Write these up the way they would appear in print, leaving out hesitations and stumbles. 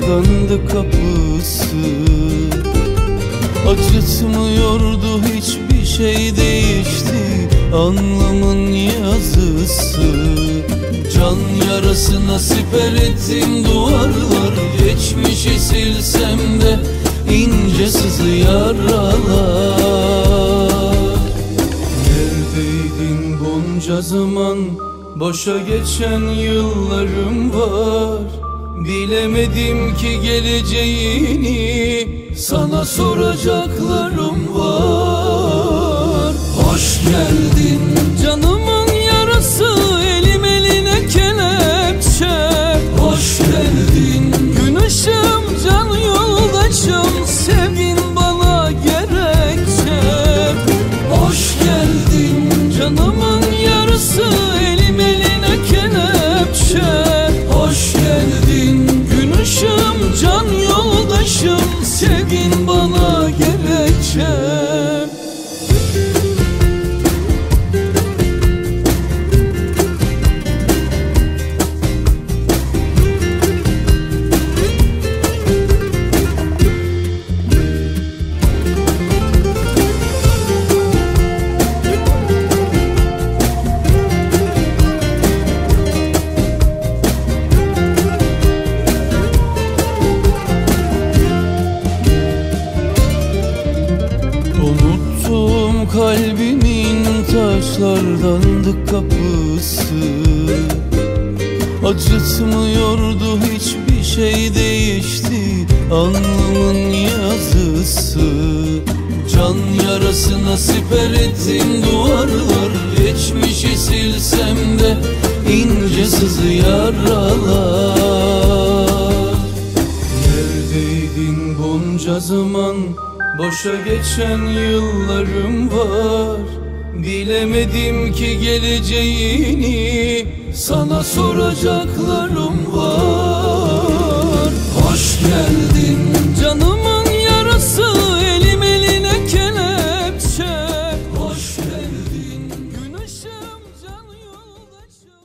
taşlardandı kapısı. Acıtmıyordu hiçbir şey, değişti alnımın yazısı. Can yarasına siper ettim duvarlar, geçmişi silsem de ince sızı yaralar. Neredeydin bunca zaman, boşa geçen yıllarım var. Bilemedim ki geleceğini, sana soracaklarım var. Hoş geldin canımın yarası, elim eline kelepçe. Hoş geldin gün ışığım, can yoldaşım, sevgin bana gerekçe. Hoş geldin canımın yarısı, elim eline kelepçe. Hoş geldin gün ışığım, can yoldaşım, sevgin bana gerekçe. Kalbimin taşlardandı kapısı. Acıtmıyordu hiçbir şey, değişti alnımın yazısı. Can yarasına siper ettim duvarlar, geçmişi silsem de ince sızı yaralar. Neredeydin bunca zaman, boşa geçen yıllarım var. Bilemedim ki geleceğini, sana soracaklarım var. Hoş geldin canımın yarası, elim eline kelepçe. Hoş geldin gün ışığım, can yoldaşım.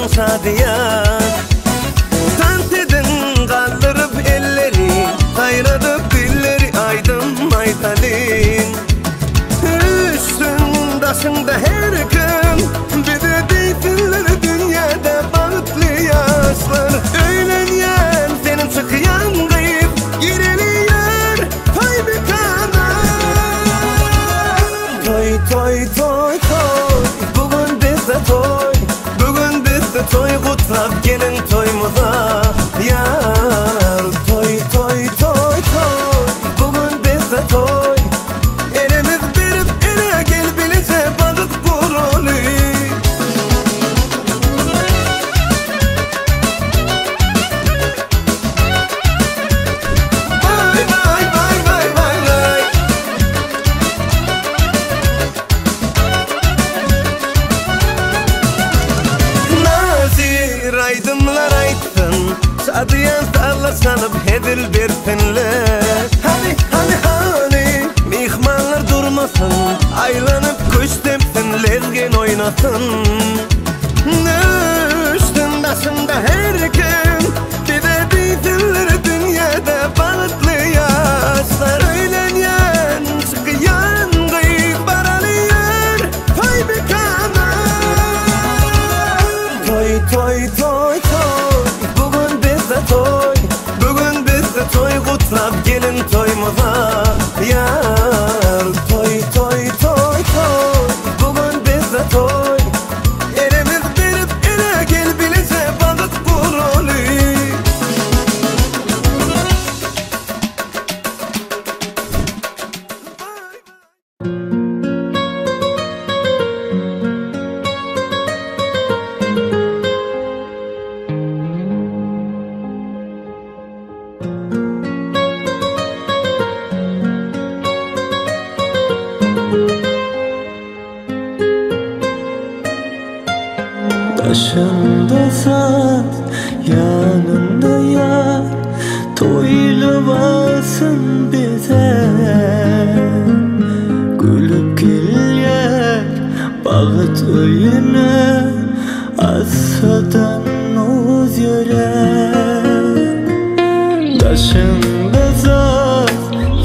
boluň şadyýan. Tans ediň galdyryp elleri, saýradyp dilleri aýdym aýdalyň. Üstün daşyňda her kim, bize diýsinler dünýäde bagtly ýaşlar. Öýlenýän seniň çykýan gyz, gireli ýer toý mekana. Toý toý toý toý, bu gün bizde toý, bu gün bizde toý gutlap geliň toýumyza. Ýar toý toý toý toý, bu gün bizde toý. Elimiz berip ele gel bilije bagyt guraly. Vay vay vay vay vay vay. Nazir aýdymlar aýtsyn, şadyýan sazlar çalyp hezil bersinler. Hany hany hany myhmanlar durmasyn, aýlanyp küşt depsin, lezgin oýnasyn. Üstün daşynda her kim, bize diýsinler dünýäde bagtly ýaşlar. Öýlenýän çykýan gyz baraly ýer toý mekana. Toý toý toý toý, bu gün bizde toý, bu gün bizde toý gutlap geliň toýumyza. Ýar toý toý toý toý, bu gün bizde toý. Elimiz berip ele gel bilije bagyt guraly. Başında saz, yanında yar, toýlap alsyn bize. Gülüp gelýär bagyt öýüne, asadan oz ýürek. Daşında saz,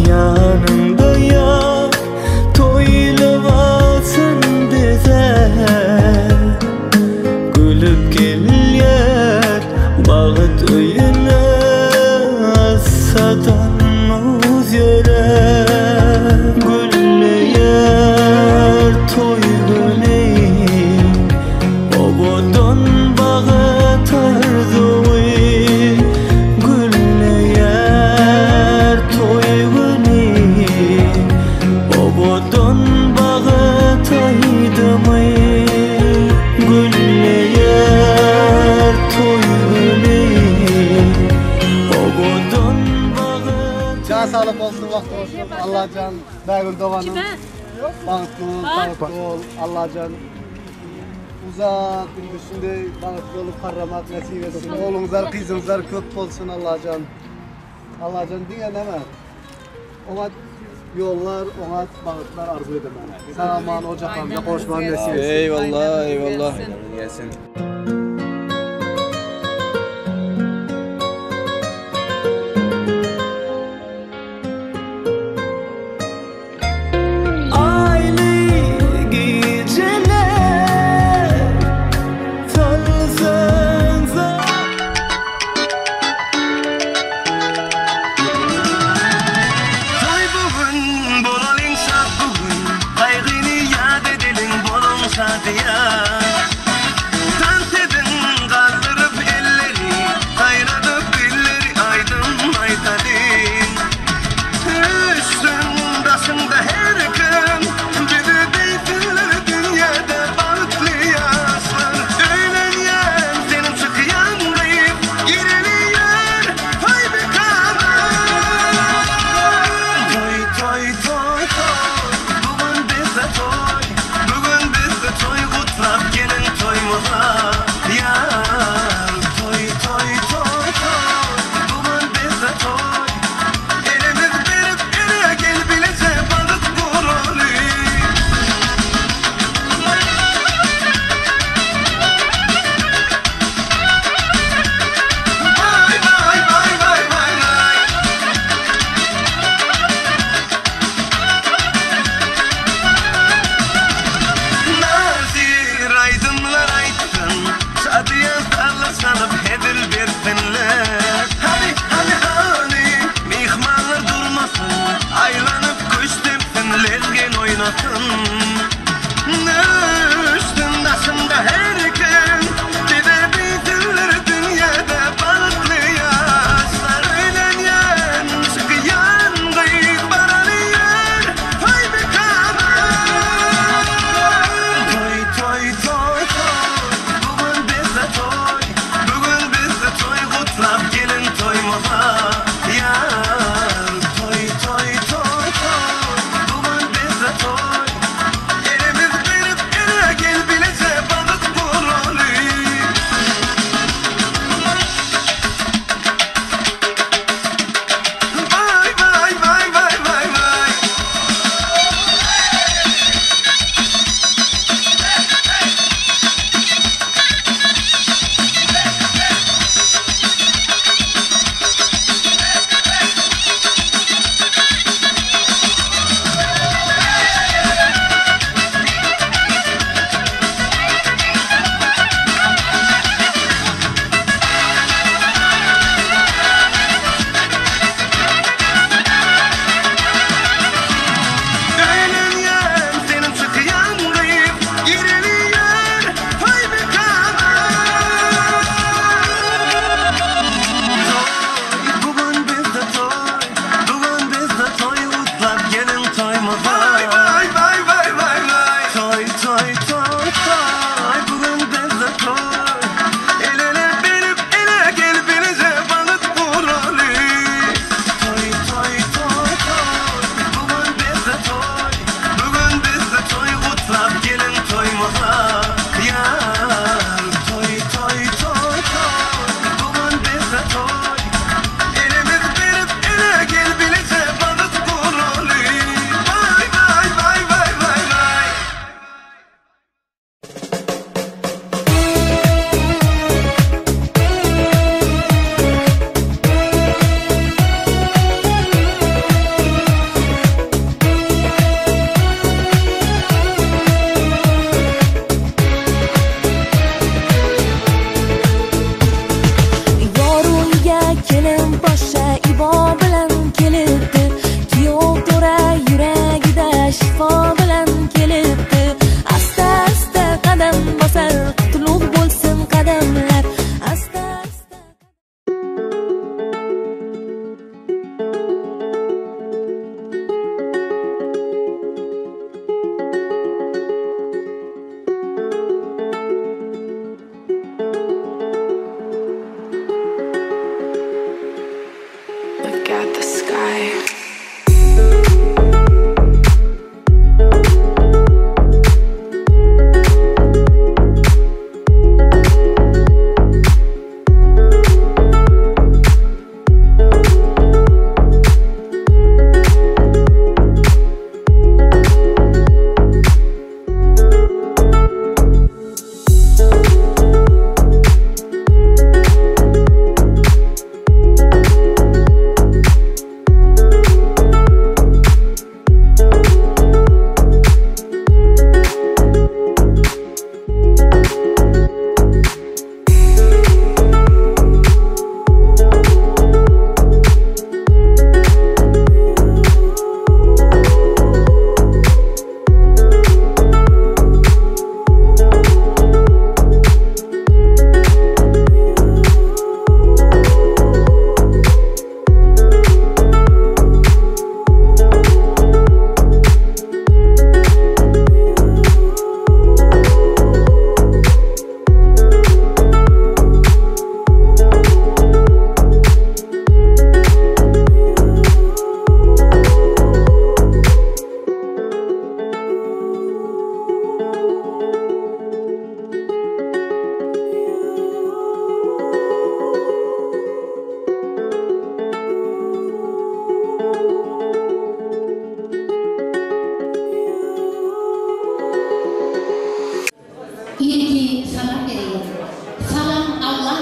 yanında yar, toýlap alsyn bize. Gülüp gelýär bagyt öýüne, asadan oz ýürek. Gülleýär toý güni, obadan bagyt arzuwy. Gülleýär toý güni, obadan bagyt aýdymy. Gülleýär toý güni, obadan bagyt. Can sağlık olsun, wagt olsun. Allajan, Bägül doganym. Bagtly bol, bagtly bol. Allajan uzak gün bagtly bolup garramak nesip etsin. Oğlunuzlar, kızınızlar köp bolsun Allajan. Allajan diňe näme? Oňa ýollar, oňa bagtlar arzu edemem. Sag aman ojaklarymda goşman nesip etsin. Eyvallah, eyvallah. Gelsin. Aýly geceler tanısın. Toý bugün, bolalyň şat bugün, Gaýgyny ýad edeliň, boluň şadyýan. Tans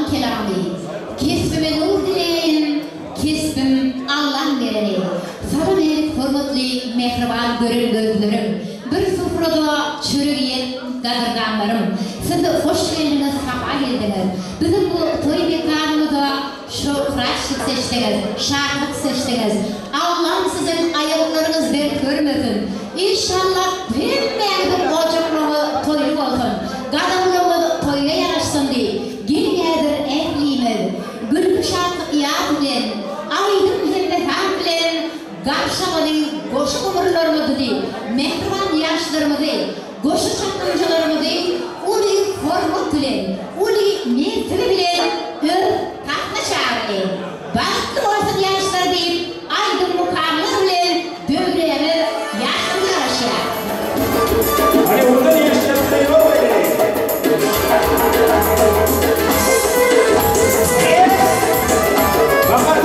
Allaň kelamy. Kesbime nur dileýin, kesbim Allaň bereni. Salam älik hormatly mähriban gören gözlerim, bir sufrada çörek iýen gadyrdanlarym. Siz hoş geldiňiz, sapa geldiňiz. Biziň bu toý mekanymyza şöhrat seçdiňiz, şatlyk seçdiňiz. Allam siziň aýaklaryňyz dert görmesin. Inşallah hemmäňiziň ojaklaryňyz toýly bolsun. Gadamlaryňyz toýa ýaraşsyn diýip, geliň häzir ählimiz gülki şatlyk ýaz bilen, aýdym hem-de saz bilen garşylaly goşa gumrularymyzy diýip, mähriban ýaşlarymyzy, goşa çatynjalarymyzy uly hormat bilen, uly mertebe bilen öz tagtyna çagyrdy. Bagtly bolsun ýaşlar diýip, aýdym mukamlar bilen döwrämiz ýaşlar garaşýar. Hany ondan ýaşlar ýok edi. Bakar.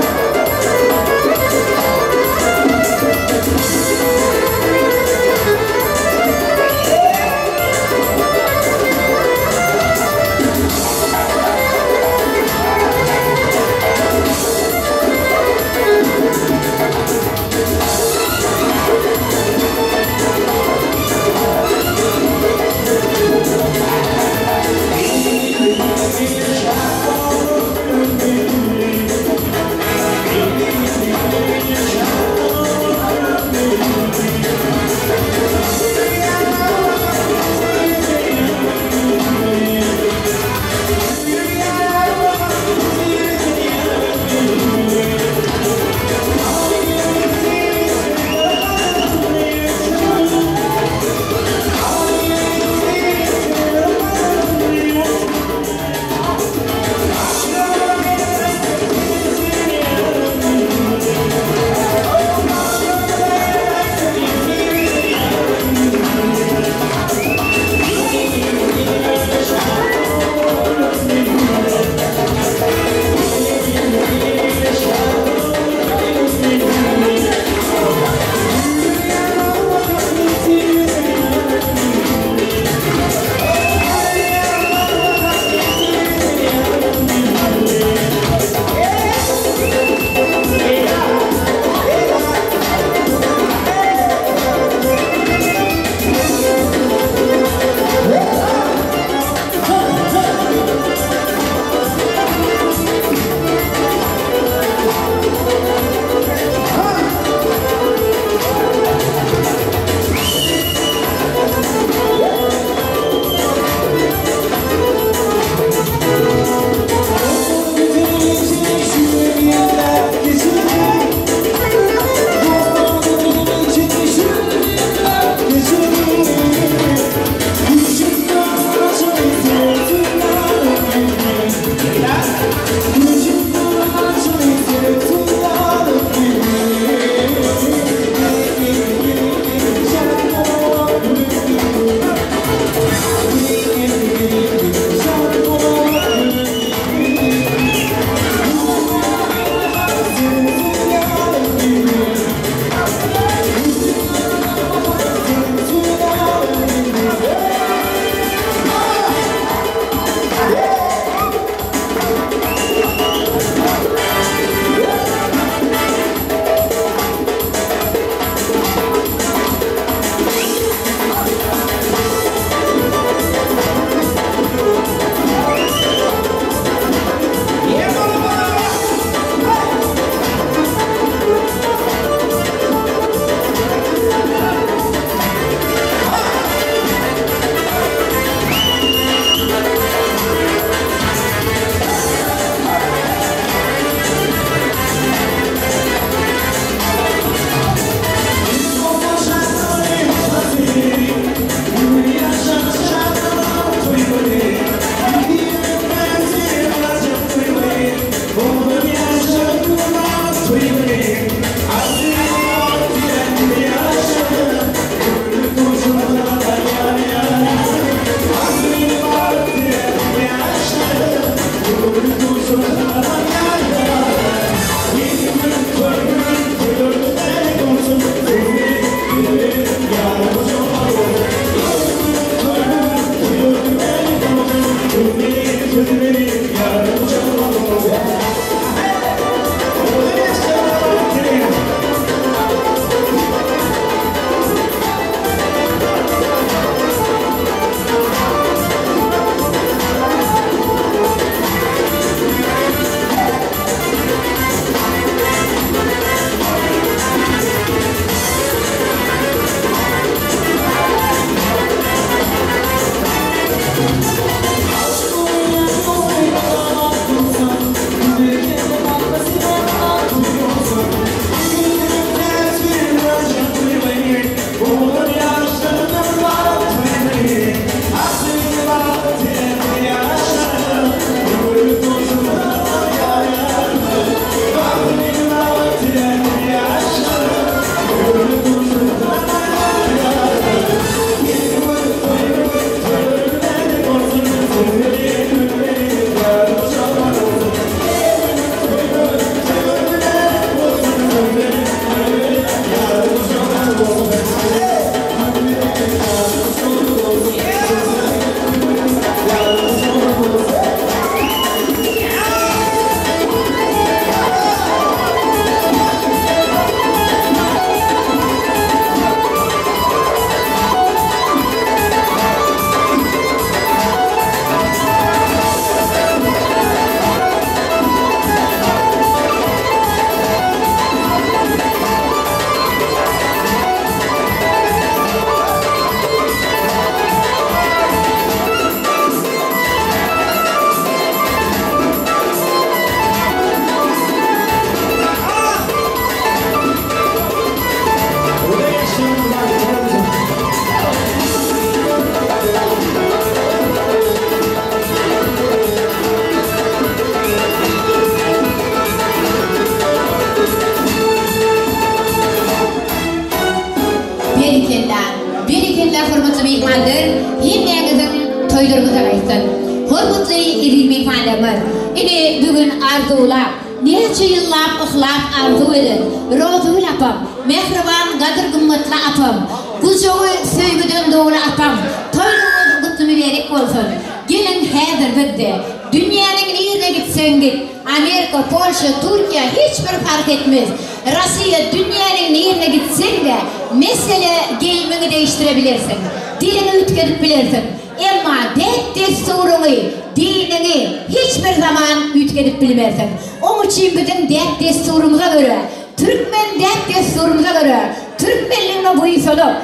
Berekella, berekella hormatly myhmanlar, hemmäňiziň toýlaryňyza gaýtsyn. Hormatly eziz myhmanlarymyz, ine bu gün arzuwlap, näçe ýyllap yhlas arzuw eden Rozygül apam, mähriban gadyr-gymmatly apam, gujagy söýgüden doly apam, toýlaryňyz gutly mübärek bolsun. Geliň häzir bizde, dünýäniň nirine gitseň git, Amerika, Polşa, Türkiýe hiç bir parh etmez. Rossiýa dünýäniň nirine gitseň-de, mesele geýimiňi degişdire bilersiň, diliňi üýtgedip bilersiň, emma däp-dessuryňy, diniňi hiç bir zaman üýtgedip bilmersiň. Oň üçin biziň däp-dessurymyza görä, türkmen däp-dessurymyza görä, türkmenligime buýsanyp,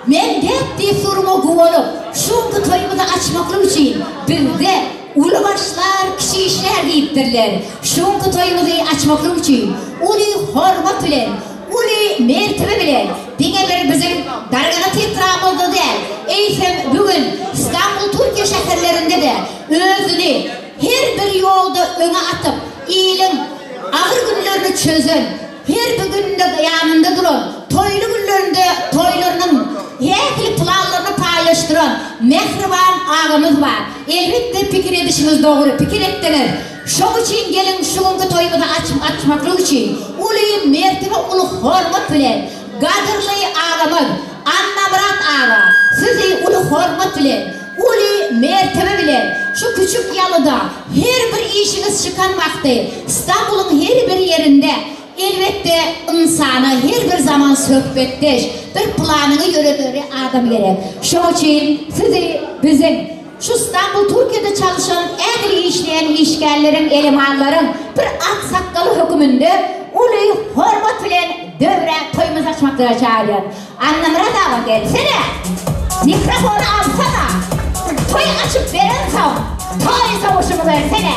Men däp-dessuryma guwanyp, şu günki toýumyzy açmaklyk üçin bizde Uly başlar, kiçi işlär diýipdirler. Şu günki toýumyzy açmaklyk üçin uly hormat bilen, uly mertebe bilen diňe bir biziň Darganat etrabymyzda däl, eýsem bu gün Stambul Türkiýe şäherlerinde-de özüni her bir ýolda öňe atyp, iliň agyr günlerini çözen, Her bir günde ýanynda duran, toýly günlerinde toýlarynyň ähli planlaryny paýlaşdyran mähriban agamyz bar. Elbetde pikir edişiňiz dogry, pikir etdiňiz. Şoň üçin geliň şu günki toýumyzy açmaklyk üçin uly mertebe uly hormat bilen gadyrly agamyz Annamyrat aga sizi uly hormat bilen uly mertebe bilen şu küçük ýalyda Her bir işiňiz çykan wagty Stambulyň her bir ýerinde elbetde ynsana her bir zaman söhbetdeş, bir planyňy ýörederi adam gerek. Şoň üçin sizi biziň şu Stambul Türkiýede çalyşan ähli işleýän işgärleriň elemanlaryň bir aksakgaly höküminde uly hormat bilen döwrä toýumyzy açmaklyga çagyrýan. Annamyrat aga gelsene! Mikrofony alsana! Toý açyp berensoň, toý sowuşyňy bersene!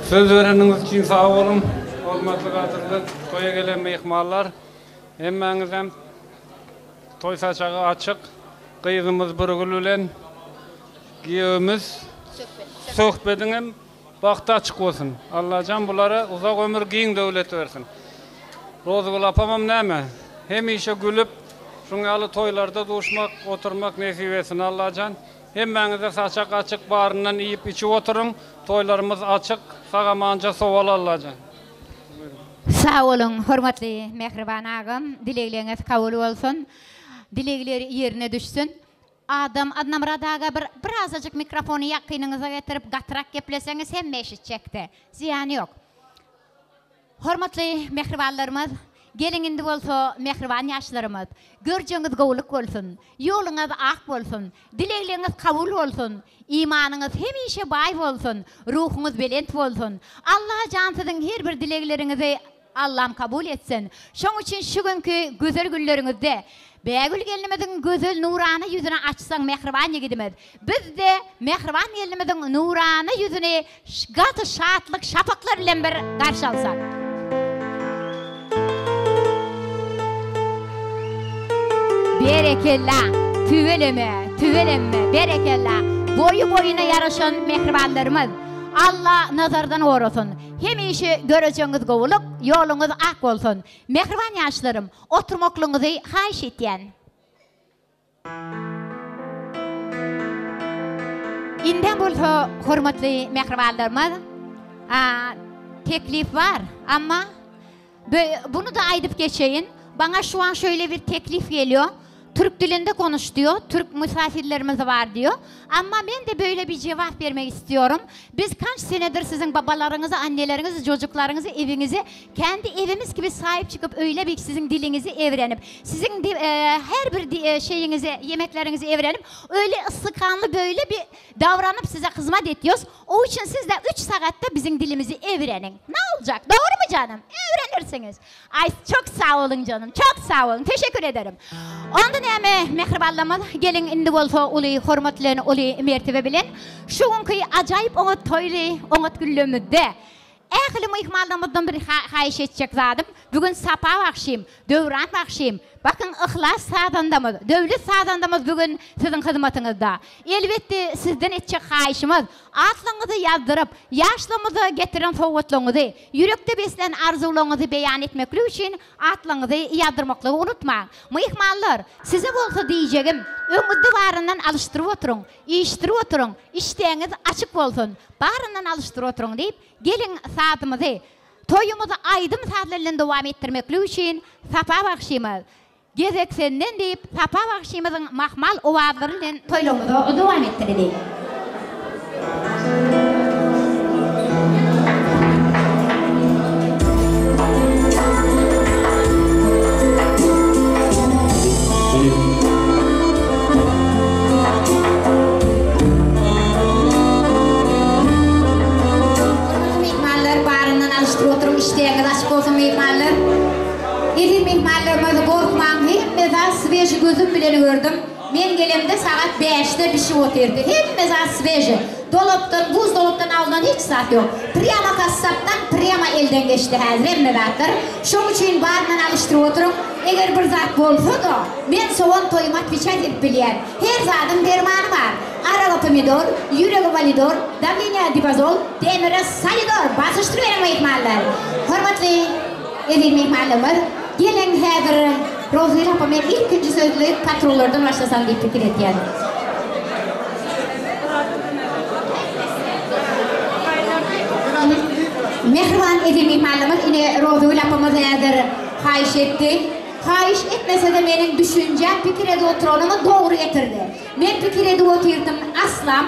Söz bereniňiz üçin sag boluň, hormatly gadyrly toýa gelen myhmanlar. Hemmäňizem toý saçagy açyk. Gyzymyz Birgül bilen giýewimiz. Söhbediňem bagty açyk bolsun. Allajan bulara uzak ömür giň döwlet bersin. Rozygül apamam näme hemişe gülüp şuň ýaly toýlarda duşmak oturmak nesip etsin Allajan. Hemmäňize saçak açyk baryndan iýip içip oturyň toýlarymyz açyk sag amanja sowal Allajan. Sag boluň hormatly mähriban agam dilegleňiz kabul bolsun dilegler ýerine düşsün. Adam Adnamyrat aga bir birazajyk mikrofony ýakynyňyza getirip gatyrak gepleseňiz hemme eşitjekdi. Zyýany ýok. Hormatly mähribanlarymyz, geliň indi bolsa mähriban ýaşlarymyz, görjeňiz gowulyk bolsun, ýoluňyz ak bolsun, dilegleňiz kabul bolsun, imanyňyz hemişe baý bolsun, ruhuňyz belent bolsun. Allajan siziň her bir dilegleriňizi Allam kabul etsin. Şoň üçin şu günki gözel günleriňizde Bägül gelnimiziň gözel nurana ýüzüni açsaň mähriban ýigidimiz. Biz-de mähriban gelnimiziň nurana ýüzüni gaty şatlyk şapaklar bilen bir garşy alsak. Berekella! Tüweleme, tüwelemme, berekella! Boýy-boýuna ýaraşan mähribanlarymyz. Alla nazardan gorasyn. Hemişe görejeňiz gowulyk, ýoluňyz ak bolsun. Mähriban ýaşlarym, oturmaklygyňyzy haýyş etýän. Indem bolsa hormatly mähribanlarymyz, teklip bar, amma Bunu-da aýdyp geçeýin. Baňa şu an şöýle bir teklif gelýo. Türk dilinde konuş diýo. Türk misafirlerimiz bar diýo. Amma men-de böyle bir jewap bermek istiyorum. Biz kanç senedir siziň babalaryňyzy, anneleriňizi, jojuklaryňyzy ewiňizi kendi evimiz kibi saýyp çykyp öýle bir siziň diliňizi ewrenip, siziň her bir şeýiňizi, ýemekleriňizi ewrenip, öýle yssykanly böyle bir dawranyp size hyzmat etýos. O üçin siz-de üç sagatda biziň dilimizi öwreniň. Ne boljak? Dogrumy janym? Öwrenersiňiz. Aý, çok sag boluň janym, çok sag boluň. Teşekkür ederim. Onda näme, mähribanlarymyz, geliň indi bolsa uly hormat bilen, uly mertebe bilen şu günki ajaýyp oňat toýly, oňat günlerimizde ähli myhmanlarymyzdan bir haýyş etjek zadym, bu gün Sapa bagşym, Döwran bagşym, bakyň Yhlas sazandamyz, Döwlet sazandamyz bu gün siziň hyzmatyňyzda. Elbetde sizden etjek haýyşymyz, atlaryňyzy ýazdyryp, ýaşlygymyza getiren sowgatlaryňyzy, ýürekde beslän arzuwlaryňyzy beýan etmeklik üçin atlaryňyzy ýazdyrmaklygy unutmaň. Myhmanlar, size bolsa diýjegim, öňüňizde baryndan alyşdyryp oturyň, iýişdirip oturyň, işdäňiz açyk bolsun, baryndan alyşdyryp oturyň diýip, geliň sazymyzy, Toýumyzy aýdym-sazlar bilen dowam etdirmeklik üçin Sapa bagşymyz, Gezek senden diýip, Sapa bagşymyzyň mahmal owazlary bilen toýlarymyzy dowam etdireli. Hormatly myhmanlar, baryndan alyşdyryp oturyň, işdäňiz açyk bolsun myhmanlar. Eziz myhmanlarymyz, gorkmaň, hemme zat sveži gözüm bilen gördüm. Men gelemde sagat bäşde bişip otyrdy. Hemme zat sveži. Dolapdan, buzdolapdan alnan hiç zat ýok. Prýama gassapdan, prýama elden geçdi häzir hemme zatlar. Şoň üçin baryndan alyşdyryp oturyň. Eger bir zat bolsa-da, men sowan toýuma otweçat edip bilýän. Her zadyň dermany bar. Araba pomidor, ýürege walidor, dawleniýa dibazol, demire salidor. Basyşdyryberiň myhmanlar. Hormatly eziz myhmanlarymyz, geliň häzir Rozgül apa men ilkinji sözli patrullardan başlasam diýip pikir edýän. Mähriban eziz myhmanlarymyz, ine Rozgül apamyz häzir haýyş etdi. Haýyş etmese-de meniň düşünjäm pikir edip oturanymy dogry getirdi. Men pikir edip otyrdym aslam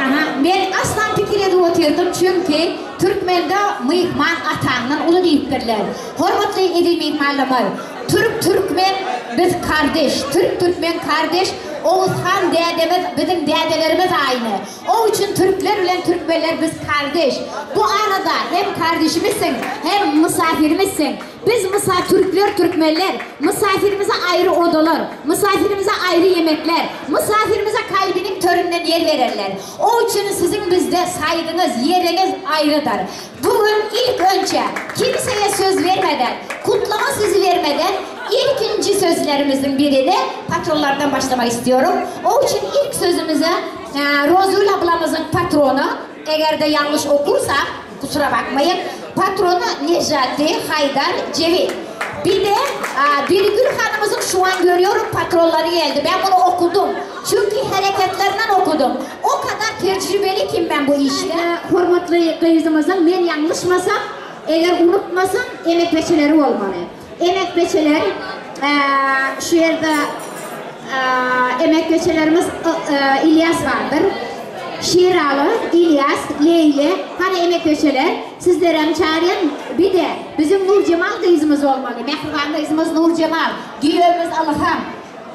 Aha, men aslam pikir edip otyrdym çünki türkmende myhman ataňdan uly diýipdirler. Hormatly eziz myhmanlarymyz, türk türkmen biz kardeş, türk türkmen kardeş, Oguz han dädemiz biziň dädelerimiz aýny. O üçin türkler bilen türkmenler biz kardeş. Bu arada hem kardeşimizsiň hem mysafirimizsiň. Biz mysa türkler türkmenler mysafirimize aýry odalar, mysafirimize aýry ýemekler, mysafirimize kalbiniň töründen ýer bererler. O üçin siziň bizde saýgyňyz, ýeriňiz aýrydyr. Bu gün ilk önçe kimseye söz bermeden, kutlama sözü bermeden ilkinji sözlerimiziň birini patronlardan başlamak istiyorum. O üçin ilk sözümize. Rozgül ablamyzyň patrony, eger-de ýalňyş okursam, kusura bakmaýyn, patrony Nejati, Haýdar, Jewid. Bir-de Birgül hanymyzyň şu an görýorin patronlary geldi. Men muny okudym. Çünki hereketlerinden okudym. O kadar tejribeli kim men bu işde. Hormatly gyzymyzyň men ýalňyşmasam, eger unutmasam emekbeçeleri bolmaly. Emekbeçeler şu ýerde emekbeçelerimiz Ilýas bardyr. Şiraly, Ilýas, Leýli, hany emekbeçeler sizlerem çagyrýan. Bir-de biziň Nurjemal gyzymyz bolmaly. Mähriban gyzymyz Nurjemal, giýewimiz Ylham.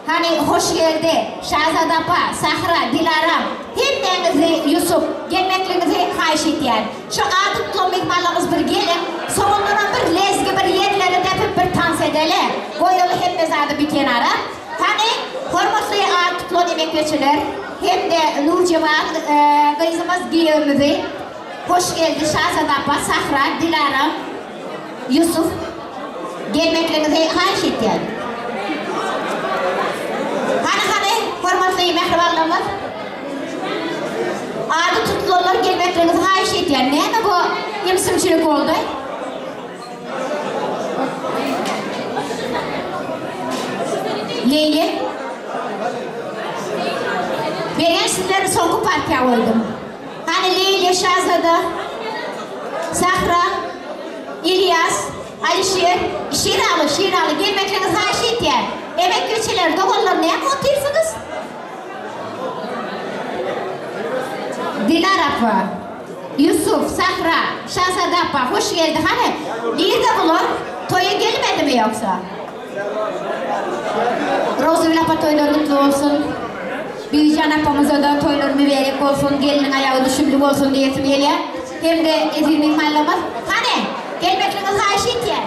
Hany Hoşgeldi, Şazada apa, Sahra, Dilaram, hemmäňizi Ýusup, gelmekligiňizi haýyş etýän. Şu ady tutulan myhmanlarymyz bir geliň, soňundanam bir lezgi bir ýerleri depip bir tans edeli. Goýaly hemme zady bir kenara. Hany, hormatly ady tutulan emekleçiler hem-de Nurjemal gyzymyz giýewimizi Hoşgeldi, Şazada apa, Sahra, Dilaram, Ýusup, gelmekligiňizi haýyş etýän. Hany, hany, hormatly mähribanlarymyz? Ady tutulanlar gelmekligiňizi haýyş etýän. Näme bu ymsymçylyk boldy? Leýli. Beren sizleri soňky partiýa goýdum. Hany Leýli, Şazada, Sahra, Ilýas, Alyşir, Şiraly, Şiraly, gelmekligiňizi haýyş etýän. Emekliçiler, doganlar näme otyrsyňyz? Dilara apa, Ýusup, Sahra, Şazada apa, hoş geldi. Hany, nirde bular? Toýa gelmedimi ýogsa? Rozygül apa toýlar gutly bolsun. Bibijan apamyzada toýlar mübärek bolsun, gelniň aýagy düşümli bolsun diýesim gelýär. Hem-de eziz myhmanlarymyz, hany, gelmekligiňizi haýyş etýän.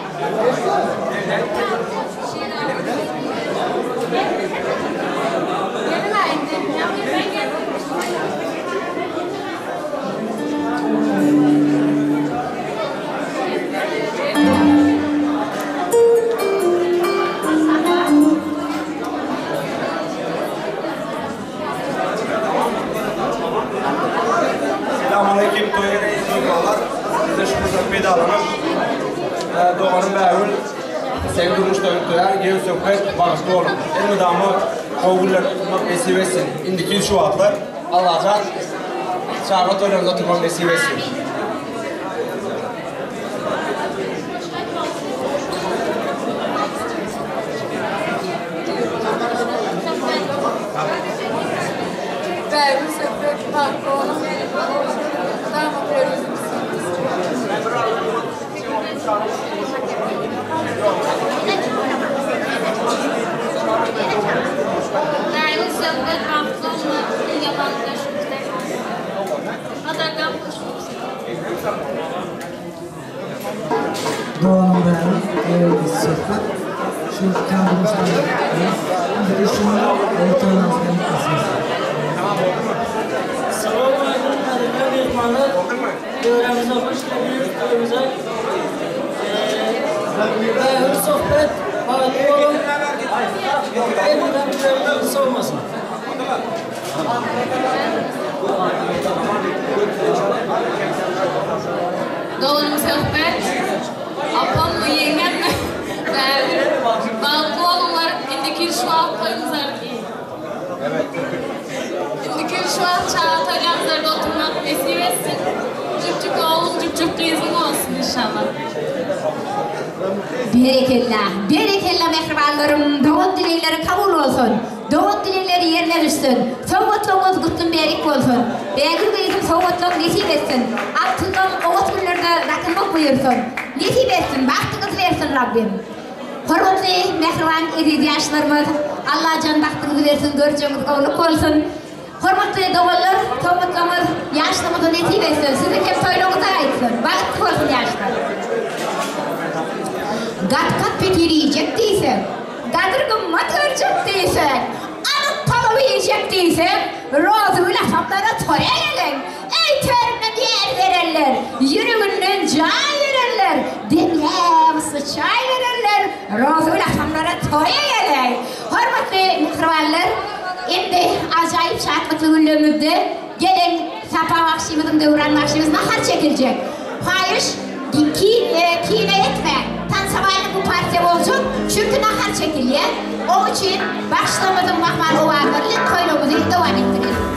Selamünaleyküm toýa gelen myhmanlar. Biz şu pursat peýdalanyp, doganym Bägül, seň durmuş toýuň toýar, gel söhbet, bagtly boluň. Elmydama gowy günler oturmak nesip etsin. Indiki ýyl şu wagtlar Allajan çaga toýlarynda oturmak nesip etsin. Bägül söhbet bagtly boluň. Mydama güler ýüzüňiz. Bägül söhbet bagtly bolmak ýaman Gadyrdan Doganym Bägül, Eý söhbet, şu kan durmuşdan Indiki şu toýlarymyz hem nasip etsin. Salowmaleýkim gadyrly myhmanlar. Döwrämize hoş geldiňiz, toýumyza. Bägül söhbet, bagtly boluň. Elmydam güler sowmasyn. Doganym Söhbet, apammy, ýeňňemmi, bärde. Bagtly boluňlar, indiki ýyl şu wagt toýumyzar. Indiki ýyl şu wagt çaga toýlamyzarda oturmak nesip etsin. Jüpjük ogluň, jüpjük gyzyň bolsun inşallah. Berekella, berekella mähribanlarym, dogan dilegleri kabul bolsun. Doga-dilegleri ýerine düşsün. Sowgatlaryňyz gutly mübärek bolsun. Bägül gyzym sowgatlaryň nesip etsin. Altyndan oňat günlerde dakynmak buýursyn. Nesip etsin, bagtyňyzy bersin Rabbim. Hormatly mähriban eziz ýaşlarymyz Allajan bagtyňyzy bersin görjegiňiz gowluk bolsun. Hormatly doganlar sowgatlaryňyz ýaşlygyňyza nesip etsin. Siziň hem toýlaryňyza gaýtsyn. Bagtly bolsun ýaşlar. Gat-gat petir iýjek diýseň. Gadyr-gymmat görjek diýseň, anyk palaw iýjek diýseň, Rozygül atamlara toýa geliň! Eý, töründen ýer berenler, ýüreginden jaý berenler, demläp ysly çaý berenler, Rozygül atamlara toýa geliň! Hormatly mähribanlar! Indi ajaýyp şatlykly günlerimizde geliň Sapa bagşymyzyň, Döwran bagşymyz nahar çekiljek. Haýyş, kine etmäň. Tansabaýlyk bu partiýa boljak, çünki nahar çekilýär. Oň üçin bagşylarymyzyň mahmal owazlary bilen toýlarymyzy dowam etdireliň.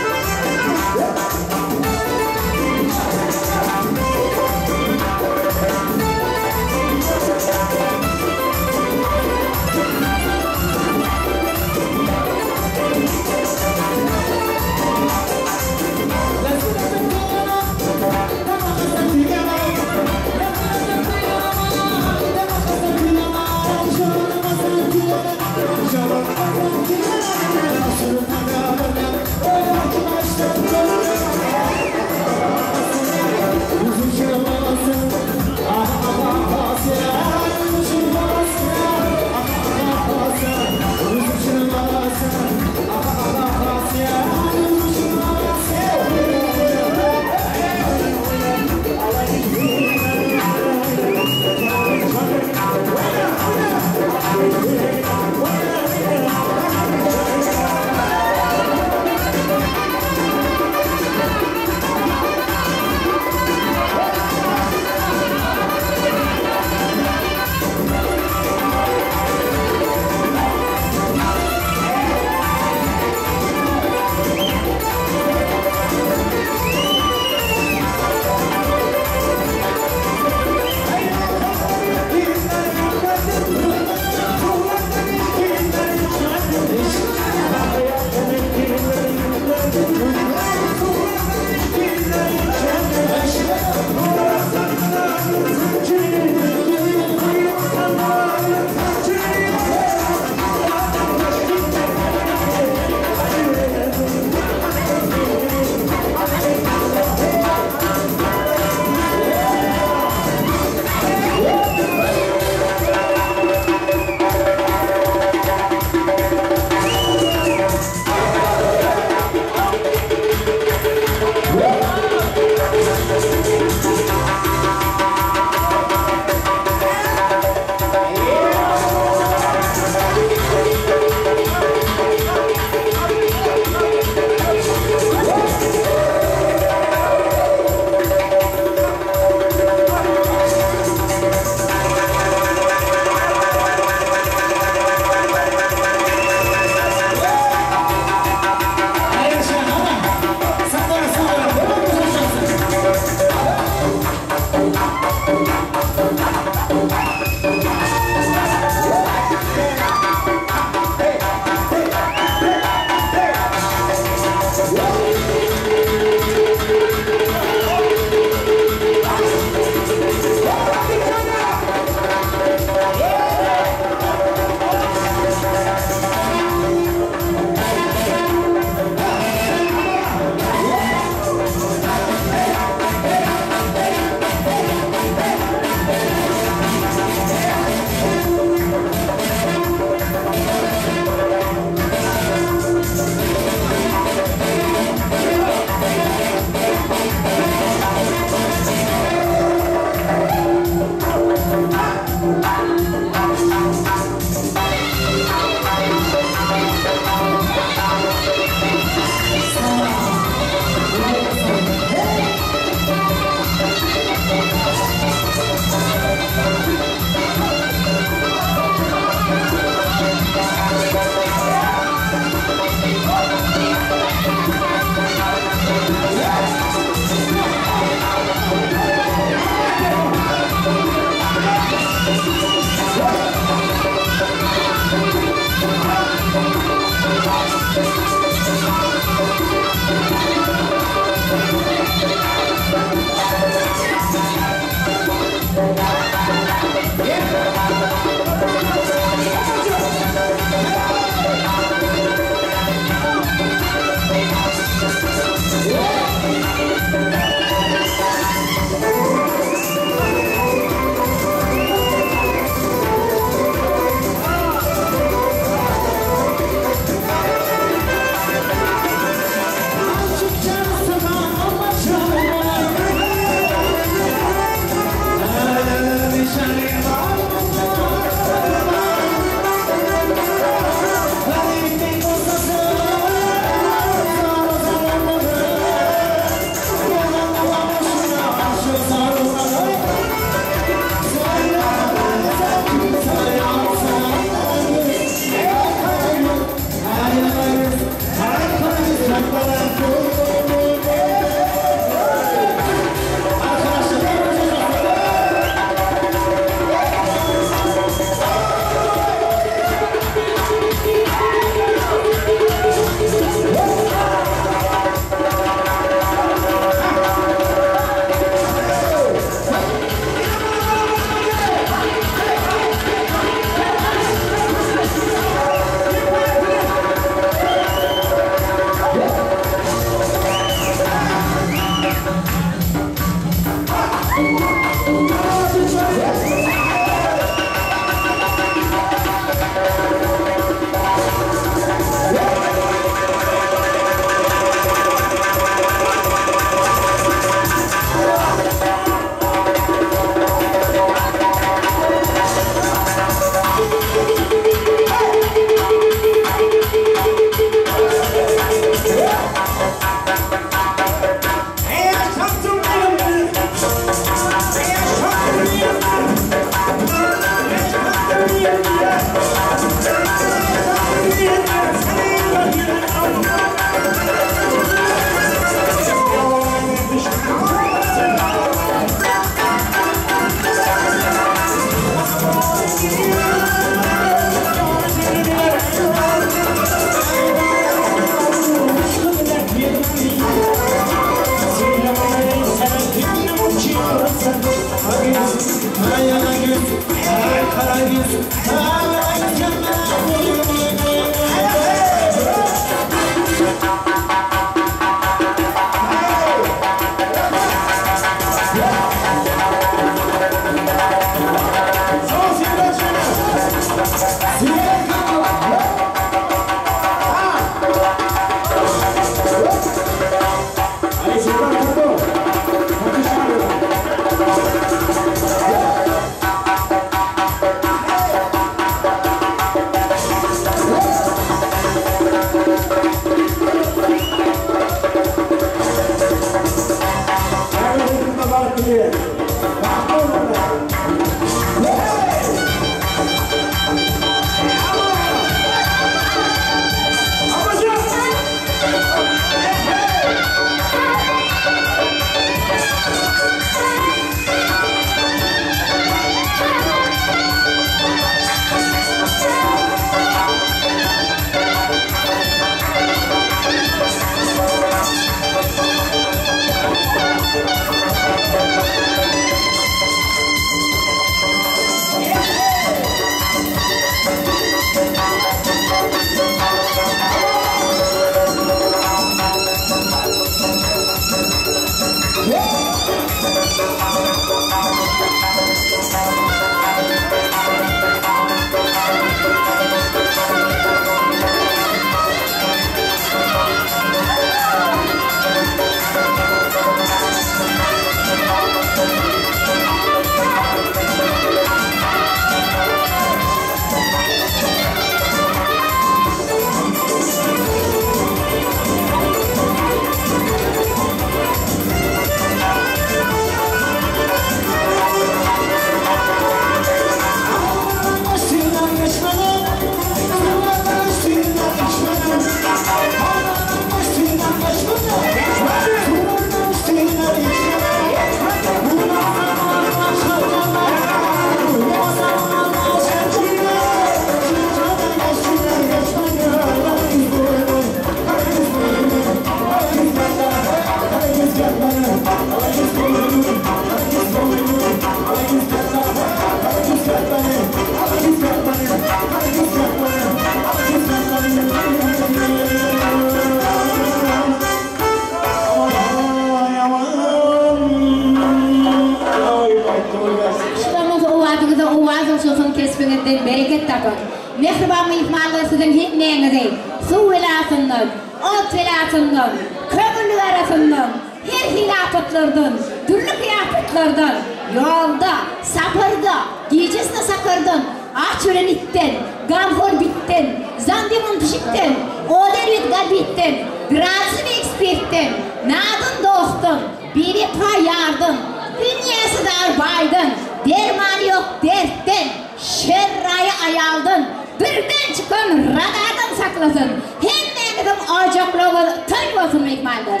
Şularňyzy owazyňyza owaz goşulsyn kesbiňizden bereket tapyň. Mähriban myhmanlar siziň hemmäňizi suw belasyndan, ot belasyndan, köňül garasyndan, her hili apatlardan, dürli kyýapatlardan, ýolda, saparda, gijesine sakardan, aç ölen itden, ganhor bitden, zandyman pişikden, ol erbet gabitden, grazyny ekspertden, nadan dostdan, Biwepa ýardan, dünýäsi dar baýdan, dermany ýok dertden, şerraýy aýaldan, birden çykan radardan saklasyn. Hemmäňiziň ojaklaryňyz toý bolsun myhmanlar.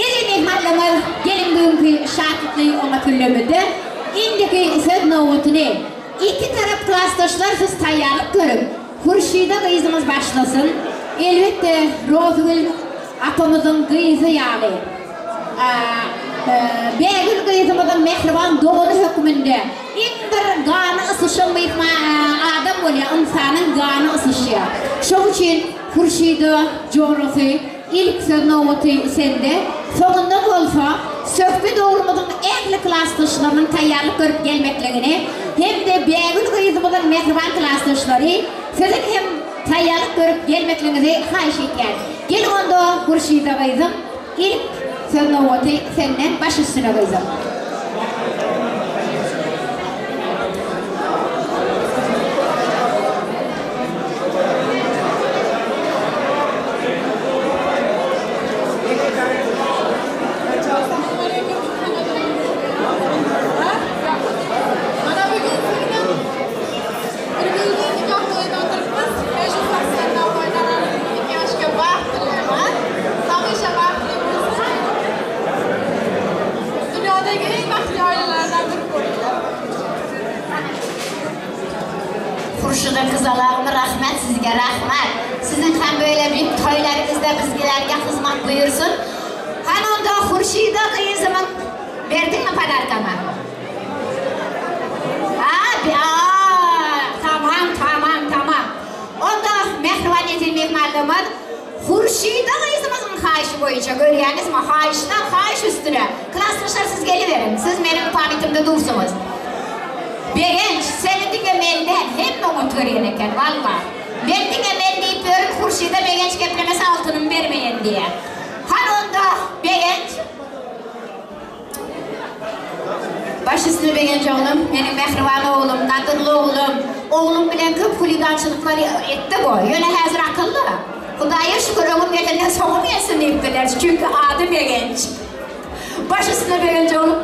Eziz myhmanlarymyz geliň bu günki şatlykly oňat günlerimizde indiki söz nobatyny iki tarap klasdaşlar siz taýýarlyk görüň. Hurşyda gyzymyz başlasyn. Elbetde Rozygül apamyzyň gyzy ýaly. Bägül gyzymyzyň mähriban dogany hökmünde iň bir gany ysyşan myhman adam bolýar, ynsanyň gany ysyşýar. Şoň üçin Hurşyda jorasy ilk söz nobaty sende, soňundan bolsa söhbet oglumyzyň ähli klasdaşlarynyň taýýarlyk görüp gelmekligini hem-de Bägül gyzymyzyň mähriban klasdaşlary siziň hem taýýarlyk görüp gelmekligiňizi haýyş edýän. Gel onda Hurşyda gyzym. Ilk söz nobaty senden baş üstüne gyzym. Mana bugun singlim Bir-birini nikoh to'yida o'tiribmiz. Men shu fursatdan foydalanib nikohga baxt tilayman. Hamisha baxtli bo'lsin. Dunyodagi eng baxtli oilalardan biri bo'linglar. Hurşida gyzalagym rahmet sizge rahmet. Siziň hem böyle büyük toýlaryňyzda bizgilerge hyzmat buýursun. Hany onda Hurşida gyzymyň berdiňmi podarkamy? Tamam, tamam, tamam. Onda mähriban eziz myhmanlarymyz, Hurşida gyzymyzyň haýyşy boýunça, görýäňizmi, haýyşdan haýyş üstüne. Klasdaşlar siz geliberiň, siz meniň pamýatimde dursuňyz. Begenç, seni diňe. men däl, hemme oňat görýän eken, walla. Men diňe men diýip ýörün, Hurşyda Begenç geplemese altynymy bermeýän diýýär. Hany onda, Begenç? Baş üstüne Begenç oglum, meniň mähriban oglum, gadyrly oglum. Oglum bilen köp huligançylyklar etdi bu. Ýöne häzir akylly. Hudaýa şükür, öňüm gelenden soňum gelsin diýipdirler, çünki ady Begenç. Baş üstüne Begenç oglum.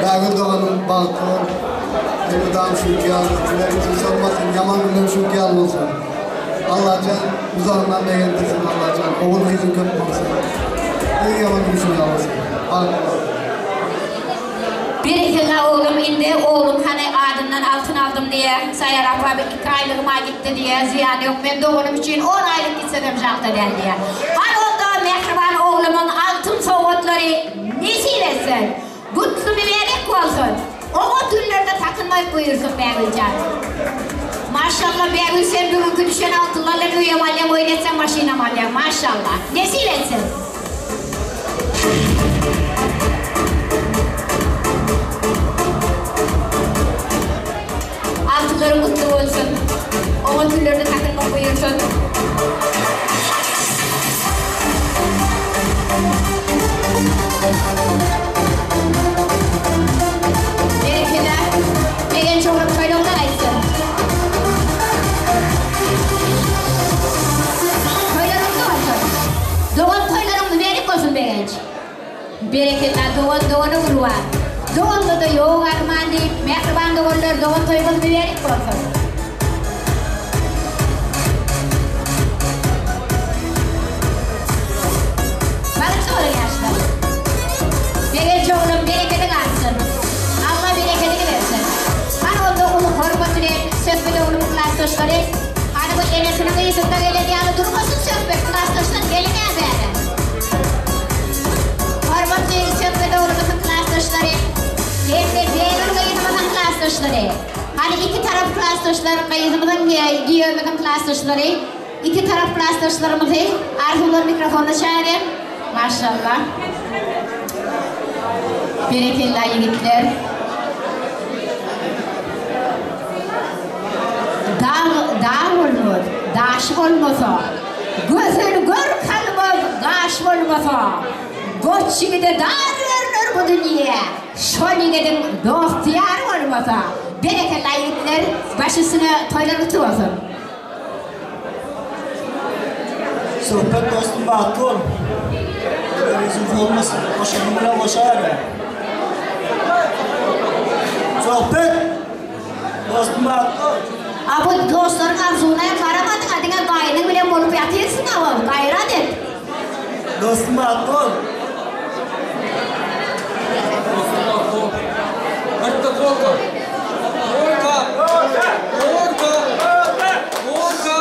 Bägül doganym bagtly bol. Elmydam şüňki ýaly dilegiň hiç olmasyn, ýaman günleň şüňki ýaly bolsun. Allajan uzagyndan begendirsin Allajan ogul gyzyň köp bolsun. Iň ýaman gün şuň ýaly bolsun. Bagtly bol. Berekella oglum indi oglum hany adyndan altyn aldym diýä Saýar apa bir iki aýlygyma gitdi diýä zyýany ýok men doganym üçin on aýlyk gitsedem žalka däl diýä hany onda mähriban oglumyň altyn sowgatlary nesip etsin gutly mübärek bolsun oňat günlerde takynmaýyp buýursyn Bägüljan Maşallah Bägül sen bugünki düşen altynlarla öýem alýaň oýun etseň maşynam alýaň maşallah nesip etsin. Altylaryň gutly bolsun. Oňat günlerde takylmak buýursun. Berekella. Begenç oglum toýlaryňda gaýtsyn. Toýlaryň gutly bolsun. Dogan toýlaryň mübärek bolsun Begenç. Berekella dogan dogana gurban. Doganda-da ýok arman diýip, mähriban doganlar dogan toýuňyz mübärek bolsun. Bagtly boluň ýaşlar. Begenç oglum berekediň artsyn. Alla berekedini bersin. Hany onda uly hormat bilen Söhbet oglumyň klasdaşlary hany bu enesiniň yzynda gelen ýaly durmasyn Söhbet klasdaşlar geliň-ä bäri. Hormatly Söhbet oglumyzyň klasdaşlary hem-de Begül gyzymyzyň klasdaşlary. Hany iki tarap klasdaşlar gyzymyzyň giýewimiziň klasdaşlary iki tarap klasdaşlarymyzy Arzuwlar mikrofonyna çagyrýan. Maşallah. Berekella ýigitler. Dag dag bolmaz, daş bolmasa, Gözel görk almaz, gaş bolmasa, Goç ýigide dar görner bu dünýe, Şol ýigidiň dost-ýary bolmasa. Berekella ýigitler, baş üstüne toýlar gutly bolsun. Söhbet dostum bagtly bol. Ýüzüň solmasyn. Goşanyň bilen goşaýarlar. Söhbet dostum bagtly bol. A bu dostlaryň arzuwyna hem garamadyňa diňe gaýnyň bilen bolup ýatyrsyňa ol gaýrat et. Dostum bagtly bol. Dostum bagtly bol. Myrtyk gorka. Gorka. Gorka. Gorka. Gorka.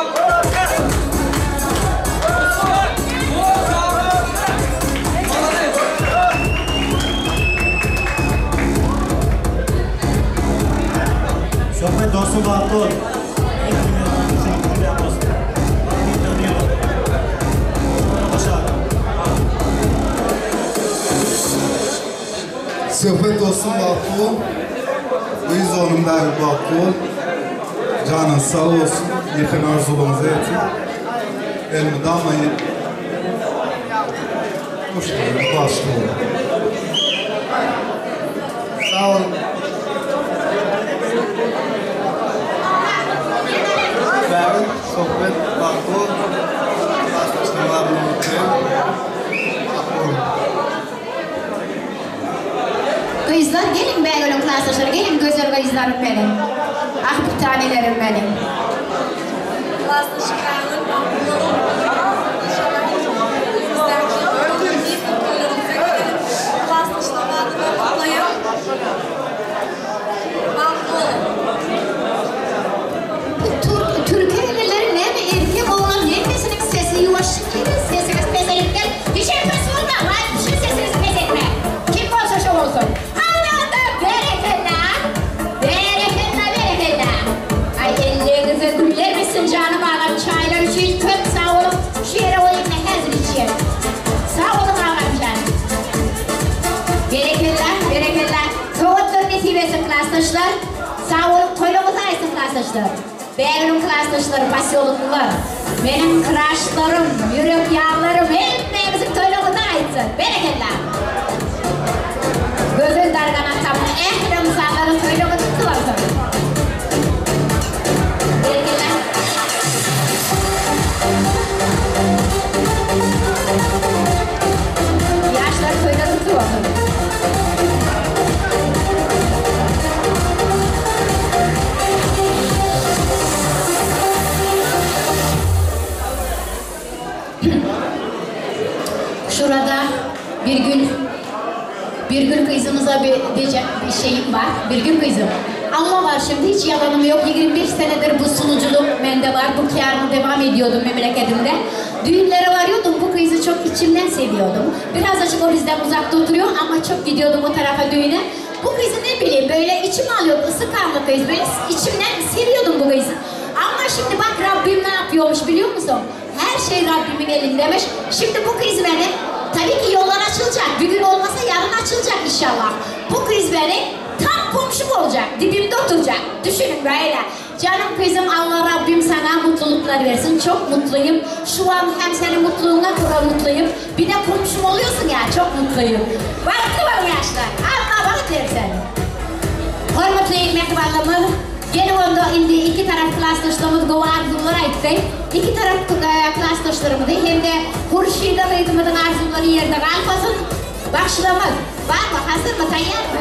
Malades. Söhbet dostum bagtly bol. Söhbet dostum bagtly bol. Gyz oglum dagy bagtly bol. Janyň sag bolsun, ýeten arzuwlaryňyza ýetiň. Elmydama hoşgörüli, bagtly boluň. Sag boluň. Bägül, Söhbet, bagtly bol. Klasdaşlaryň adyna gutlaýan. Bagtly boluň. Gyzlar geliň Bägülüň klasdaşlary geliň gözel gyzlarym meniň. Ah bir tanelerim meniň. Klasdaşym Bägül bagtly boluň. Inşallah öňümizdäki ýyl bizem toýlarymyza gelelim. Klasdaşlaryň adyndan gutlaýan. Bagtly boluň. Bu türkelileri näme erkek oglan hemmesiniň sesi ýuwaş çykýa sesiňiz peselipdir hiçem pes bolmaň waýpşe sesiňizi pes etmäň kim bolsa şo bolsun hany onda berekella berekella berekella aý elleňize güller bitsin janym agam çaýlar üçin köp sag boluň. Ýaşlar. Bägülüň klasdaşlary, posýoloklylar. Meniň kraşlarym, ýürek ýarlarym hemmämiziň toýlugymyzda aýtsyn. Berekella! Gözel Dargan atamyň ähli ynsanlaryň toýlugy gutly bolsun! Berekella! Ýaşlar toýlar gutly bolsun! Şurada bir gün Birgül gyzymyza bir diyecek bir şeyim var. Birgül gyzym, Alla var şimdi hiç yalanım yok. 25 senedir bu sunuculuk mende var. Bu kârımı devam ediyordum memleketimde. Düğünlere varıyordum. Bu kızı çok içimden seviyordum. Birazcık o bizden uzakta oturuyor ama çok gidiyordum o tarafa düğüne. Bu kızı ne bileyim böyle içim alıyordu. Isı kanlı kız böyle içimden seviyordum bu kızı. Ama şimdi bak Rabbim ne yapıyormuş biliyor musun? Her şey Rabbimin elindemiş. Şimdi bu kız beni tabii ki yollar açılacak. Bugün olmasa yarın açılacak inşallah. Bu kız beni tam komşum olacak. Dibimde oturacak. Düşünün böyle. Canım kızım Allah Rabbim sana mutluluklar versin. Çok mutluyum. Şu an hem senin mutluluğuna kadar mutluyum. Bir de komşum oluyorsun ya çok mutluyum. Bahtlı olun yaşlar. Allah baht versin. Hormatly mähribanlarymyz, geliň onda indi iki tarap klasdaşlarymyz gowy arzuwlar aýtdy. Iki tarap klasdaşlarymyzy hem-de Hurşida gyzymyzyň arzuwlary ýerde galmasyn. Bagşylarymyz barmy, hazyrmy, taýýarmy?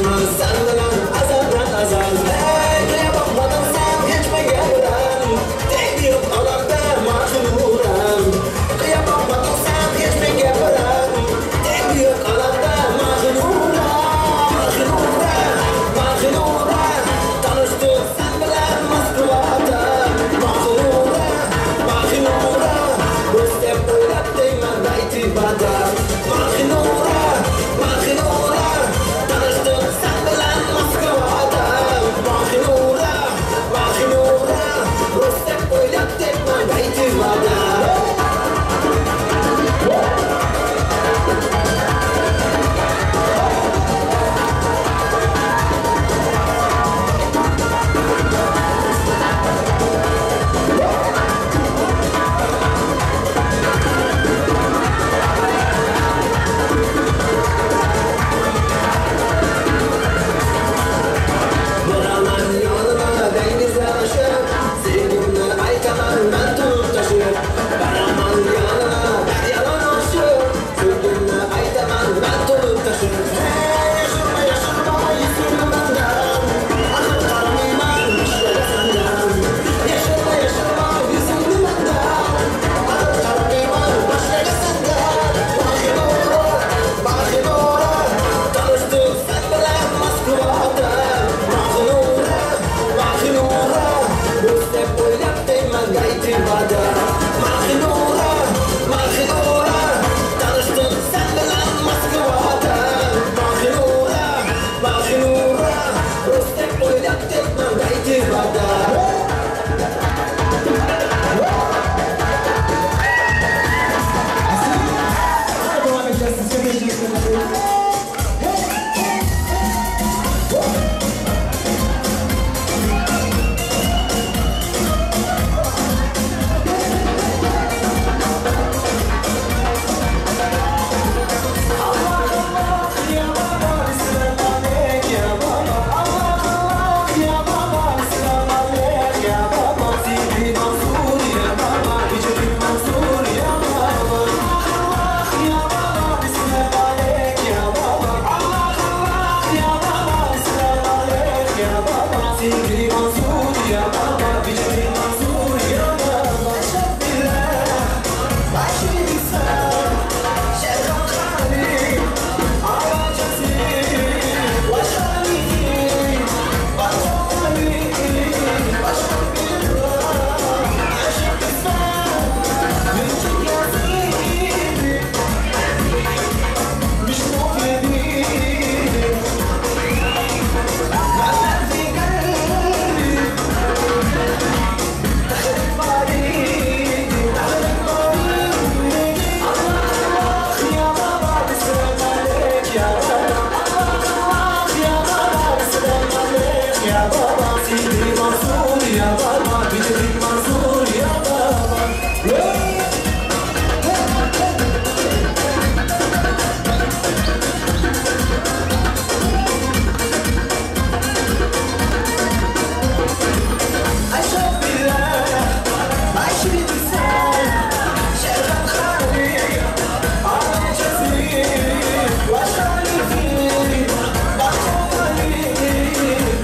Tanyşmaz sen bilen azaldan azal Hey gyýa bakmadyň sen hiç menga bilen Degdi ýok alarda Mahynuram Gyýa bakmadyň sen hiç menga bilen Degdi ýok alarda Mahynuram Mahynura Mahynura Tanyşdyk sen bilen Moskwada Mahynura Mahynura Rus dep oýlap degmän Daýtybada Mahynura Mahynura Tanyşdyk sen bilen Moskwada Mahynura Mahynura Rus dep oýlap degmän Daýtybada. Baraman ýanyna deňize aşyp, Söýgimni aýtaman men tutup-taşyp. Baraman ýanyna derýadan aşyp, Söýgimni aýtaman men tutup-taşyp. Heý, ýaşyrma, ýaşyrma ýüzüňi menden, Ahyr gara myhman başga-da senden. Ýaşyrma, ýaşyrma ýüzüňi menden, Ahyr gara myhman başga-da senden. Mahynura, Mahynura, Tanyşdyk sen bilen Moskwada. Mahynura, Mahynura, Rus dep oýlap degmän Gaýtybada. Mahynura, Mahynura, Tanyşdyk sen bilen Moskwada. Mahynura, Mahynura, Rus dep oýlap degmän Gaýtybada. Devam edeceğiz. Siz çok teşekkür ederim.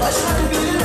Başka bir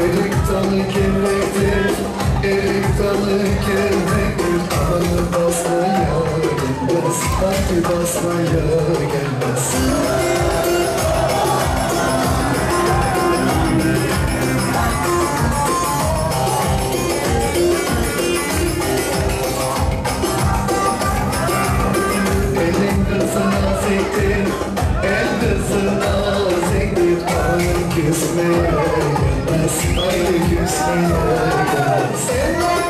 Erik dalı kemrektir, erik dalı kemrektir. Amanı basmaya gelmez, haydi basmaya gelmez. Elin kızı naziktir, el kızı naziktir. Amanı küsmeye gelmez, haydi küsmeye gelmez.